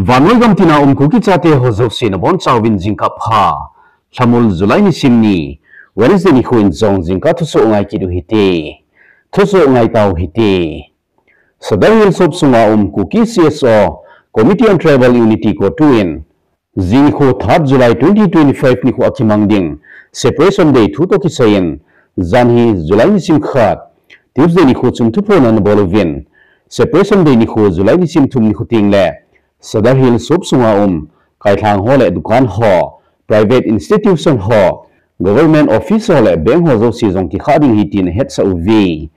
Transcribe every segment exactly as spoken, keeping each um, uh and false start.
Vannoi gam tina um Kuki chate ho jouse nabonchauvin jingkah pha. Lhamul July nisim ni, Wednesday nikho in jong jingkah thusoh ngai kit u hite. Thusoh ngai tau hite. Sadar Hills Hope sunga um Kuki C S O, Committee on Tribal Unity CoTU in, jing nikho third July twenty twenty-five nikho a kimang ding Separation Day thu toh kisai in, jan hi July nisim khat, Tuesday nikho chun thuphon ana bol uvin, Separation Day nikho July nisim thum nikho teng le Sadar Hills Hope sunga um kailhang ho le dukan ho, private institution ho, government office ho le bank ho jouse jong kikhah ding ahi tin ahetsah uve.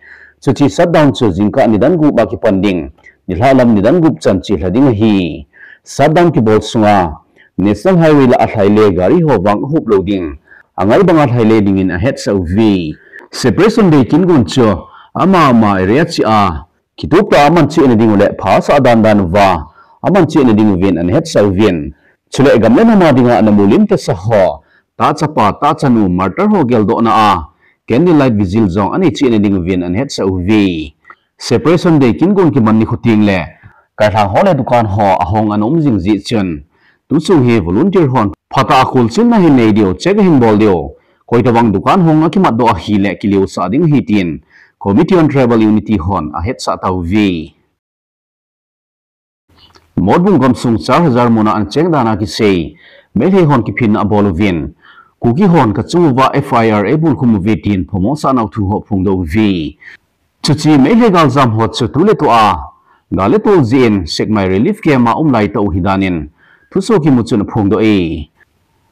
Chuche shutdown chu jingkah nidan gup a kipan ding, nilhah lam nidan gup chan chelha ding ahi. Shutdown kibol sunga National Highway lah a lhai le gari ho vang ahop lou ding, angai banga lhai le dingin ahetsah uve. Separation Day kin gon chu ama ama area cheh a kitup tah a aman cheh na ding u le phasah dan dan uva aman cheh na ding uvin ana hetsah uvin. Chule gam le nam a dinga ana mulim tasa ho, tahchapa tahchanu martyr ho geldohna a candlelight vigil jong anei cheh na ding uvin ana hetsah uve. Separation Day kin gon kiman nikho teng le kailhang ho le dukan ho ahong ana um jing jeh chun, tusung hi volunteer hon phatah a kholchilna hin nei diu, check ahin bol diu. Koi tabang dukan hong akimat doh ahile kileosah ding ahi tin Committee on Tribal Unity hon ahetsah tauve. Motbung gamsung Char Hajar muna ana cheng dan a kisei Meitei hon kiphinna abol uvin, Kuki hon kachung uva F I R eibol khum uve tin phamo sah nau thu ho aphongdoh uve. Chuche Meitei galjam ho chu tuletua gal le tol jeh in Sekmai relief camp a um lai tau ahi danin thusoh kimu chun aphongdoh e.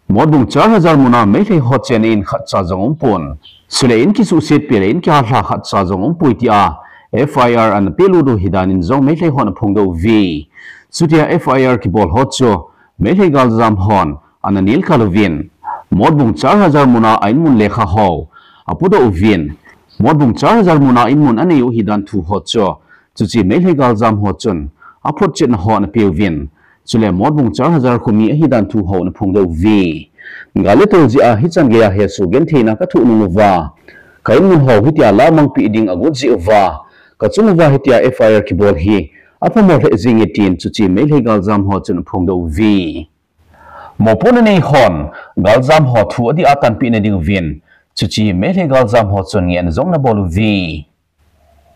Motbung Char Hajar muna Meitei ho chenna in khatcha jong umpon, chule in kisuhset peh le in kihalha khatcha jong umpoi tia F I R ana pelut u ahi danin jong Meitei hon aphongdoh uve. Chutia F I R kibol ho chu Meitei galjam hon ana nelkal uvin, Motbung Char Hajar muna a inmun lekha ho apodoh uvin, Motbung Char Hajar muna inmun anei u ahi dan thu ho chu chuche Meitei galjam ho chun aphotchetna ho ana peuvin, chule Motbung Char Hajar khomi ahi dan thu ho ana phongdoh uve. Gal le tol jeh a hichan geiya hesoh gentheina kathoh nung uva, ka inmun ho hitia la mangpeh ding agot jeh uva, kachung uva hitia F I R kibol hi aphamo lheh jenge tin chuche Meitei galjam ho chun aphongdoh uve. Mopohna nei hon galjam ho thu adih a tanpeh na ding uvin, chuche Meitei galjam ho chun ngehna jong ana bol uve.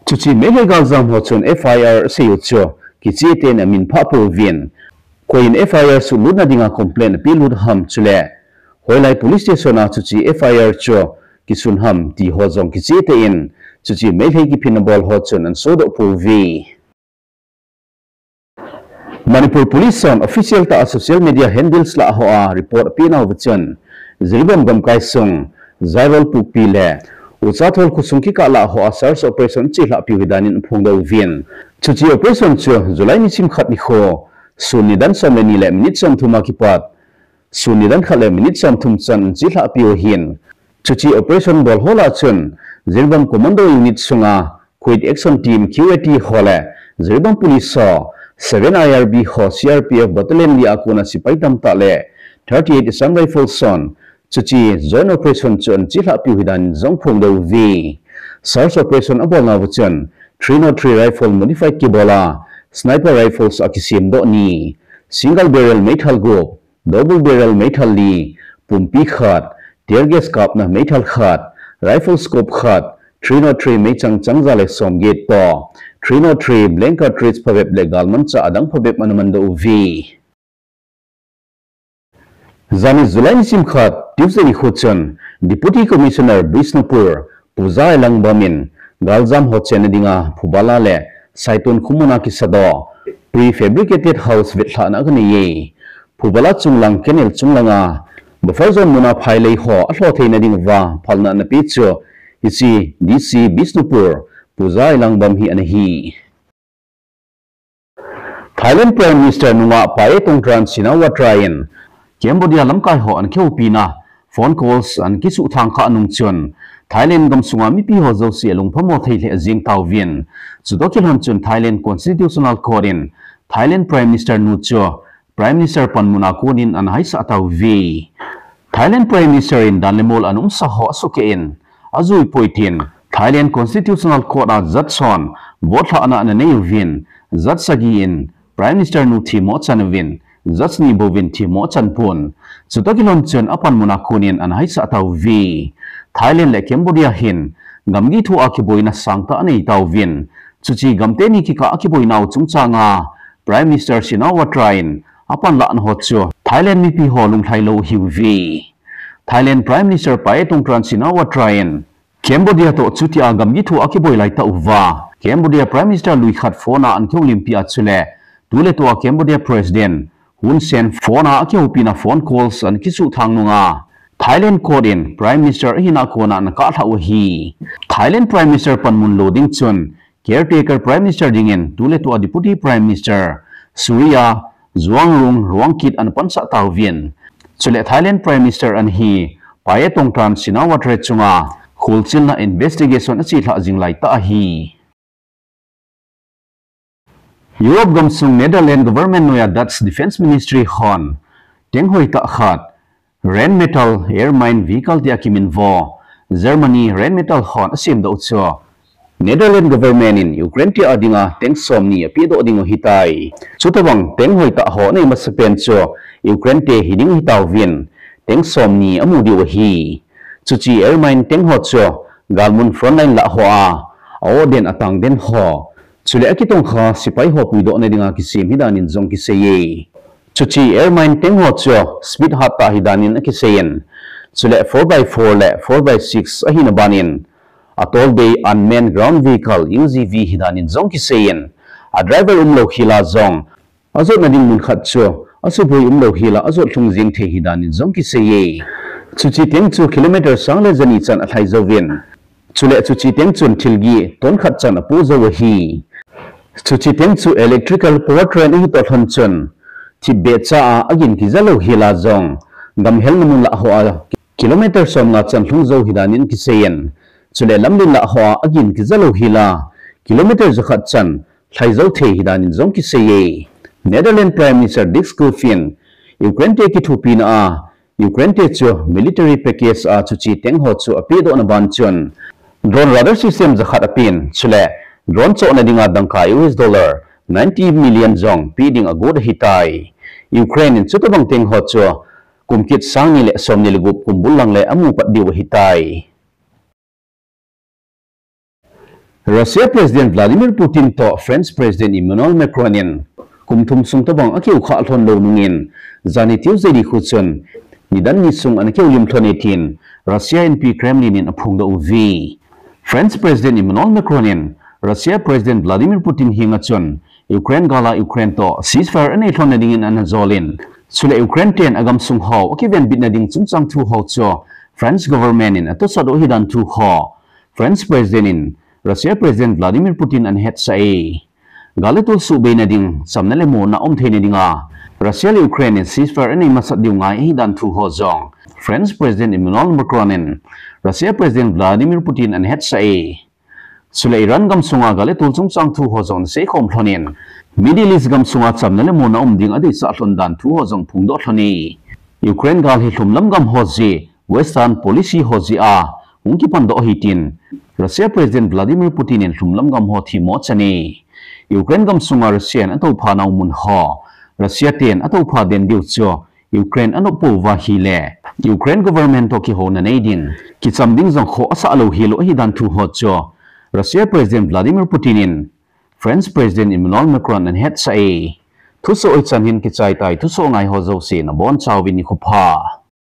Chuche Meitei galjam ho chun F I R asei u chu kicheh tah in amin phah pouvin, koi in F I R suhlutna dinga complaint apelut ham chule hoilai police station a chuche F I R chu kisun ham ti ho jong kicheh tah in chuche Meitei kiphinna bol ho chun ana sodoh pouve. Manipur Police hon official tah a social media handles lah hoa report apenau va chun, Jiribam gamkai sung, Jairol Pukpi le Uchathol khosung kikah lah hoa search operation achelhah piu ahi danin aphongdoh uvin. Chuche operation chu July nisim khat nikho, sun nidan som le ni le minute somthum a kipat sun nidan khat le minute somthum chan achelhah piu ahin. Chuche operation bol ho lah chun, Jiribam Commando Unit sunga Quick Action Team, Q A T ho le Jiribam Police ho, seven I R B ho, C R P F Battalion li a kona sepai tamtah le thirty-eight Assam Rifles hon chuche joint operation chu ana chelhah piu ahi danin jong aphongdoh uve. Search operation abolnau va chun, three nought three rifle modified kibol a, sniper rifles akisemdoh ni, single barrel meithal gup, double barrel meithal li, pumpi khat, tear gas kapna meithal khat, rifle scope khat, three nought three meichang chang ja le som get toh, three nought three blank cartridge phabep le galmanchah adang phabep ana mandoh uve. Jani July nisim khat, Tuesday nikho chun, Deputy Commissioner Bishnupur, Puja Elangbam in, galjam ho chenna dinga Phubala le Saiton khomuna kisadoh prefabricated house vetlhahna akanei e. Phubala chunglang canal chunglanga buffer zone muna phailei ho alho theina dinguva phalna ana pe chu hiche D C Bishnupur, Puja Elangbam hi ana hi. Thailand Prime Minister nungah P A Tongtran Shinawatra in Cambodia lamkai ho ana kihoupina phone calls ana kisuhthang khah nung chun, Thailand gamsunga mipi ho jouse alungphamo thei lheh jeng tauvin. Chutoh kilhon chun Thailand Constitutional Court in Thailand Prime Minister nu chu Prime Minister panmuna konin ana haisah tauve. Thailand Prime Minister in dan le mol ana umsa ho asukeh in, ajuipoi tin Thailand Constitutional Court a judge hon vote lhahna ana nei uvin, judge sagi in Prime Minister nu themmo achan uvin, judge ni bouvin themmo achan pon. Chutoh kilhon chun apanmun a konin ana haisah tauve. Thailand le Cambodia hin gamgi thu a kiboina sangtah anei tauvin. Chuche gamteni kikah a kiboinau chungchanga Prime Minister Shinawatra in apanlahna ho chu Thailand mipi ho lunglhailou ahiuve. Thailand Prime Minister Paetongtran Shinawatra in Cambodia toh chutia gamgi thu a kiboi laitah uva, Cambodia Prime Minister lui khat phone a ana kihoulimpi a chule tuletua Cambodia President Hun Sen phone a akihoupina phone calls ana kisuhthang nunga Thailand court in Prime Minister ahina kona ana kahlhah u ahi. Thailand Prime Minister panmun lo ding chun caretaker Prime Minister dingin tuletua Deputy Prime Minister Surya Zhuangrung Ruangkit ana pansah tauvin. Chule Thailand Prime Minister ana hi Paetongtran Shinawatra chunga kholchilna investigation achelhah jing laitah ahi. Europe gamsung Netherlands government noiya Dutch Defense Ministry hon tank hoitah khat, Rheinmetall air mine vehicle tia kiminvo Germany Rheinmetall hon asemdoh u chu Netherlands government in Ukraine te adinga tank somni apehdoh ding u ahitai. Chutobang tank hoitah ho anei masapen chu Ukraine te hiding ahitauvin, tank somni amu diu ahi. Chuche air mine tank ho chu galmun frontline lah hoa a-oh den atang den ho, chule akitongkha sepai ho puidohna dinga kisem ahidanin jong kiseiye. Chuche air mine tank ho chu speed hattah ahidanin akiseiyin, chule four by four le four by six ahina banin atol bei unmanned ground vehicle, U G V, ahidanin jong kiseiyin, adriver umlou hela jong ajotna ding mun khat chu asuboi umlou hela ajot lhung jeng thei ahidanin jong kiseiye. Chuche tank chu kilometer sang le jani chan alhai jouvin, chule chuche tank chun thilgih ton khat chan apoh jou u ahi. Chuche tank chu electrical powertrain ahitoh lhon chun thipbeh cha a agin kijalou hela jong gamhelna mun lah hoa kilometer somnga chan lhung jou ahidanin kiseiyin, chule lamlen lah hoa agin kijalou hela kilometer jakhat chan lhai jou thei ahidanin jong kiseiye. Netherlands Prime Minister Dick Schoof in Ukraine te kithopina a Ukraine te chu military package a chuche tank ho chu apehdohna ban chun drone radar system jakhat apen, chule drone chohna dinga dangka U S dollar ninety million jong peh ding agot ahitai. Ukraine in chutobang tank ho chu kum kit sangni le somni le gup kumbul lang le amu pat diu ahitai. Russia President Vladimir Putin toh French President Emmanuel Macron in kum thum sung tobang akiukhah lhon lou nungin, janhi Tuesday nikho chun nidan ni sung ana kihoulim lhon e tin Russia inpi Kremlin in aphongdoh uve. French President Emmanuel Macron in Russia President Vladimir Putin henga chun Ukraine gal a Ukraine toh ceasefire anei lhonna dingin ana jolin, chule Ukraine ten agamsung ho akivenbitna ding chungchang thu ho chu French government in atosot u ahidan thu ho French President in Russia President Vladimir Putin ana hetsah e. Gal le tol suhbeina ding, chamna le monna um theina dinga Russia le Ukraine in ceasefire anei masat diu ngai ahidan thu ho jong French President Emmanuel Macron in Russia President Vladimir Putin ana hetsah e. Chule Iran gamsunga gal le tol chungchang thu ho jong ana seikhom lhonin, Middle East gamsunga chamna le monna um ding adeisah lhon dan thu ho jong phongdoh lhon e. Ukraine gal hi lhumlam gam ho jeh, Western policy ho jeh a hung kipandoh ahi tin Russia President Vladimir Putin in lhumlam gam ho themmo achan e. Ukraine gamsunga Russia in atoupha nau mun ho Russia ten atoupha den diu chu Ukraine anop pouva ahile Ukraine government toh kihouna nei din, kicham ding jong khoh asah lou hel u ahidan thu ho chu Russia President Vladimir Putin in French President Emmanuel Macron ana hetsah e. Thusoh hichan hin kichai tai, thusoh ngai ho jouse nabonchauvin nikho pha.